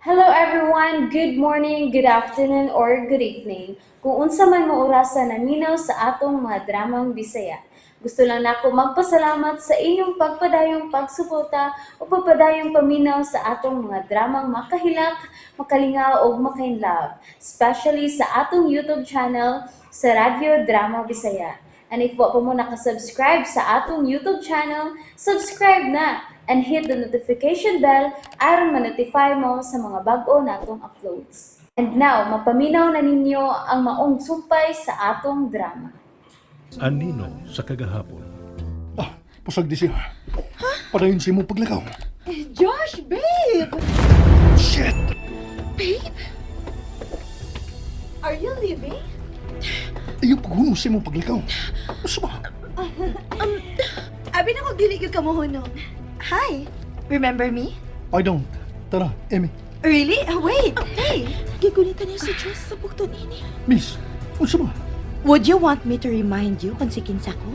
Hello everyone! Good morning, good afternoon, or good evening. Kung unsa man mo orasa naminaw sa atong mga dramang Bisaya. Gusto lang nako magpasalamat sa inyong pagpadayong pagsuporta o pagpadayong paminaw sa atong mga dramang makahilak, makalingaw ug makainlove, especially sa atong YouTube channel sa Radyo Drama Bisaya. And if wa pa mo nakasubscribe sa atong YouTube channel, subscribe na and hit the notification bell aron ma-notify mo sa mga bag-o natong uploads. And now, mapaminaw na ninyo ang maong sumpay sa atong drama. Anino sa kagahapon. Ah, pasag di siya. Padayon sa imong paglakaw. Josh, babe! Shit! Babe? Are you leaving? Ayaw paghunong sa imong paglakaw. Unsa ba? Abi na ko dili gyud ka mohunong. Hi. Remember me? I don't. Tara, Emmy. Really? Wait. Hey. Gigunitan niya si Josh sa bukton ini. Miss, unsa ba? Would you want me to remind you kung si kinsa ko?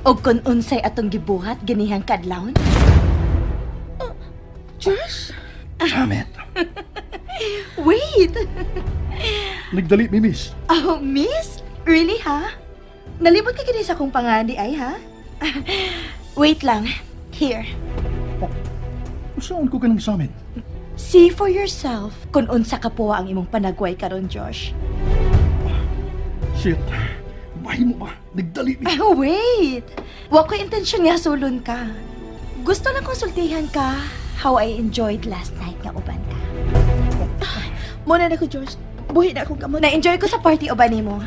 O kung unsay atong gibuhat ganihang kadlawon? Josh? Damn it. Wait. Nagdali mi, miss. Oh, miss? Really, ha? Nalimot ka gini sa akong pangandi ay, ha? Wait lang. Here. Unsaon ko kanang samin? See for yourself kung unsa ka puwa ang imong panagway karon, Josh. Shit. Mahimo ba? Nagdali mi. Ah, wait! Wa ko intensyon nga sulon ka. Gusto lang konsultihan ka how I enjoyed last night nga uban ka. Muna na ko, Josh. Buhi na akong kamot. Na-enjoy ko sa party uban nimo.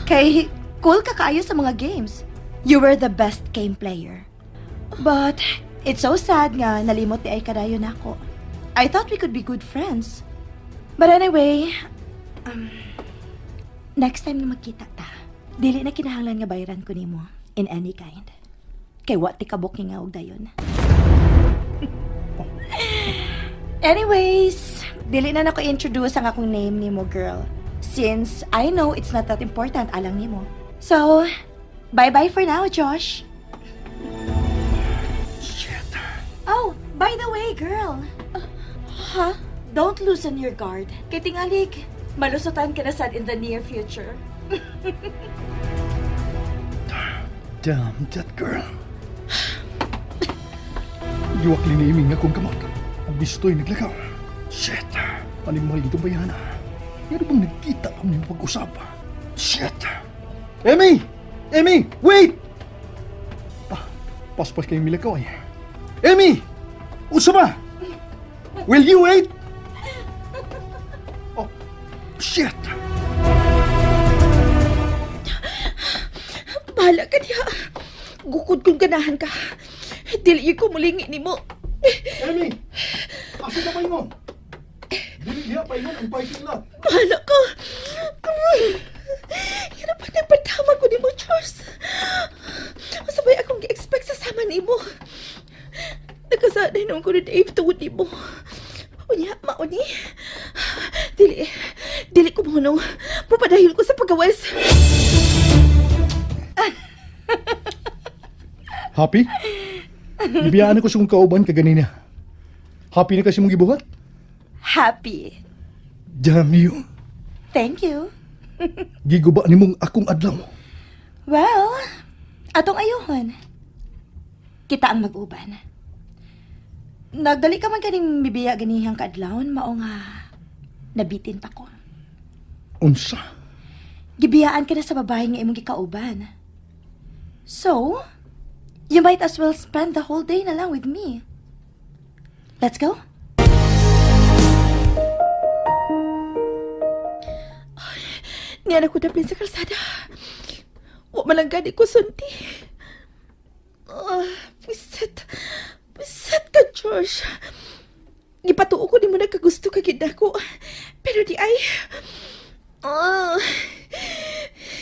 Kay cool ka kaayo sa mga games. You were the best game player. But it's so sad nga nalimot di ay kadayon nako. I thought we could be good friends. But anyway, next time na magkita ta, dili na kinahanglan nga bayaran ko nimo in any kind. Kay wa ti kabok nga og dayon. Anyways, dili na nako introduce ang akong name nimo, girl. Since I know it's not that important alang nimo. So, bye-bye for now, Josh. Shit. Oh, by the way, girl. Ha? Don't loosen your guard. Kay tingalig, malusutan ka na sad in the near future. Damn that girl. Giwakli ni Amy nga akong kamot. Ug bistoy naglakaw. Shit. Animal itong bayana. Pero bang nagkita pa mo pag-usap? Shit. Emmy! Emmy! Wait! Ah, paspas kayong milakaw ay. Emmy! Unsa ba? Will you wait? Oh, shit! Bahala ka diha. Gukod kong ganahan ka. Dili ko mulingi nimo. Emmy! Asa ka paingon? Dili diha paingon ang parking lot. Bahala ka. Yan pa nagpadama ko nimo, Josh. Masabay akong gi-expect sa sama nimo. Nagkasanay noon ko ni Dave tungod nimo. Unya, mauni. Dili, dili ko mo Papadahil ko sa pagawas. Happy? Gibiyaan ako sa kong kauban kaganina. Happy na kasi mong gibuhat? Happy. Damn you. Thank you. Giguba ni mong akong adlaw. Well, atong ayuhon. Kita ang mag-uban. Nagdali ka man kaning mibiya ganihang kaadlawon, mao nga nabitin pa ko. Unsa? Gibiyaan ka na sa babae nga imong gikauban. So, you might as well spend the whole day na lang with me. Let's go. Niya na ko daplin sa kalsada. Wa man lang gani ko sunti. Ah, bisit. Bisit ka, Josh. Gipatuo ko nimo nagkagusto ka gid nako. Pero di ay. Ah.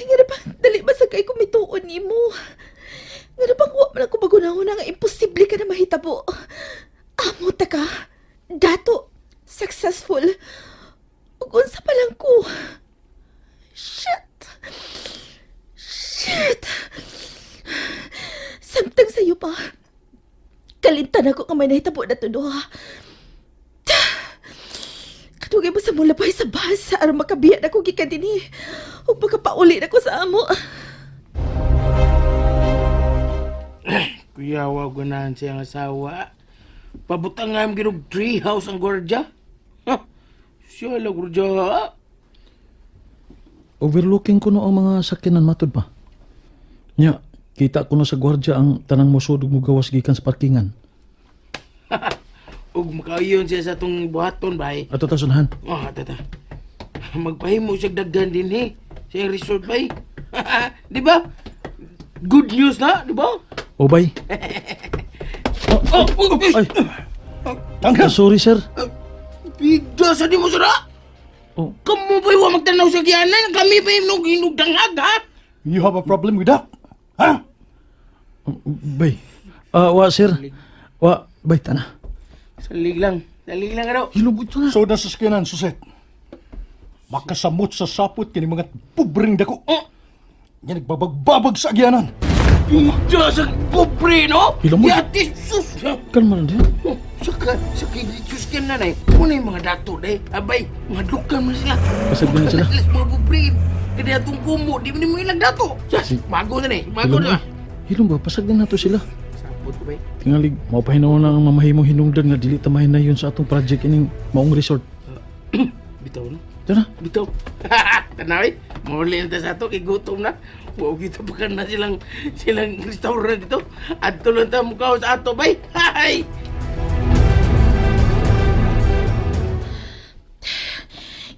Nga na bang dali ba sa kay kumituon nimo? Nga na bang wa man ako magunahon nga imposible ka na mahitabo. Amo ta ka. Dato successful. Ug unsa pa lang ko. Shit! Shit! Samtang sa'yo pa. Kalintan ako kamay nahitabo na to, duha. Dugay ba sa mulabay sa bus aron makabiya na ko gikan dinhi ug makapauli na ko sa amo. Kuya, wa ganahan siyang asawa. Pabutang nga yung ginog treehouse ang gwardiya. Ha? Siya lang gwardiya. Ha? Overlooking ko no ang mga sakyanan matod pa. Nya, kita ko na sa gwardiya ang tanang mosud ug mogawas gikan sa parkingan. Ug makaayon siya sa atong buhaton, bay. Ato ta sunahan. Oh, tata. Magpahimo siya daghan din, he. Sa iyang resort, bay. Di ba? Good news na, di ba? O bay. Oh, oh, oh, Ay, Tangka! sorry sir. Bida sa di mo sara! Oh. Kamu ba'y wa magtanaw sa giyanan? Kami ba'y inugdangag, ha? You have a problem with that? Ha? Bay. Ah, wa sir. Wa, bay tana. Salig lang. Salig lang, ano? Hilubot na. So na sa sakyanan, suset. Makasamot sa sapot kini mga pobreng dako. Oh. Nga nagbabagbabag sa agyanan. Bida sa pobre, no? Hilamon. Yati, sus! Kalma lang din. Oh, saka, sa sus ka na eh. Muna yung mga dato, day. Abay, mga lukan man sila. Pasag na sila. Alas mga pobre. Kaya itong kumo, di mo ni mo ilang dato. Sus, mago na eh. Mago na. Hilom ba pasag din nato sila. Sapot ko, bay. Tingalig, maupahinaw na ang mamahimong hinungdan nga dili ta mahinay yun sa atong project ining maong resort. Bitaw na. Tara. Bitaw. Tanaw eh. Mauli na ta sa ato, kay gutom na. Wow, kita pa ka na silang, silang restaurant dito. At lang ta mukha sa ato, bay. Hay!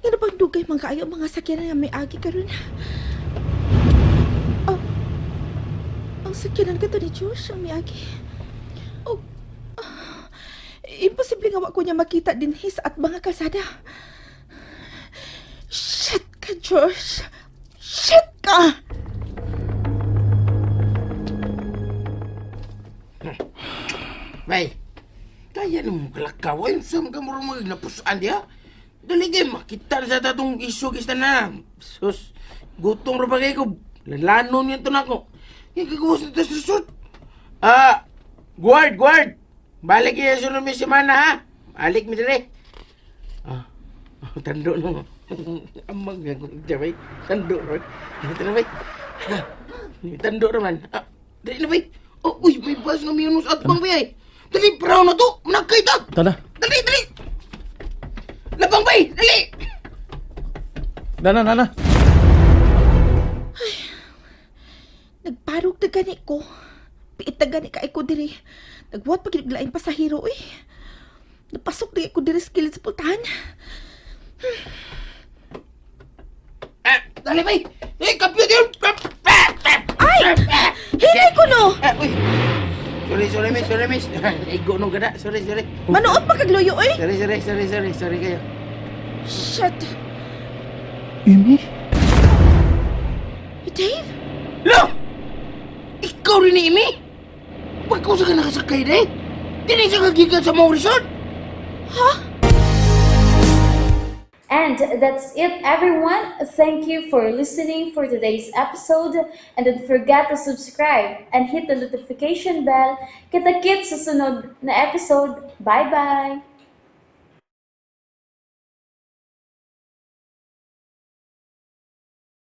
Ngano bang dugay man kaayo ang mga sakyanan nga miagi karon? Oh, ang sakyanan kato ni Josh ang miagi. Oh, ah, imposible nga wa ko niya makita dinhi sa at mga kalsada. Shit ka, Josh. Shit ka! Bay, kaya na mong kalakaw. Ay, saan ka mo rin napusuan diya? Dali kayo, makita na sa tatong isog isa na. Sus, gutong ra ba kayo ko? Lalanon yan to na ako. Yung kagawas na to sa resort. Ah, guard, guard! Balik kayo sa sunod may semana, ha? Balik mi dire. Ah, oh, tando no. Amang nga ko diya, bay. Tando ron. Tara, bay. Tando raman. Ah, dali na, bay. Oh, uy, may bus nga mayroon sa atbang, bay. Ay. Dali, paraw na to. Managkay ta. Tara. Dali, dali. Labang, bay. Dali. Nana, nana. Nagparog na gani ko. Piit na gani ka ko diri. Nagwat pa gid og laing pasahero eh. Napasok na ko diri sa kilid sa pultahan. Ah, dali, bay. Eh, kapyo yun. Ay! Hinay ko no! Ah, uy. Sorry, sorry, miss. Sorry, miss. Igo nung gada. Sorry, sorry. Manuot pa kagluyo eh! Sorry, sorry, sorry, sorry. Sorry kayo. Shit! Amy? Dave? Lo! Ikaw rin ni Amy? Pagkaw sa ka nakasakay na eh. Dili siya kagigan sa mga resort. And that's it, everyone. Thank you for listening for today's episode. And don't forget to subscribe and hit the notification bell. Kita-kits sa sunod na episode. Bye-bye!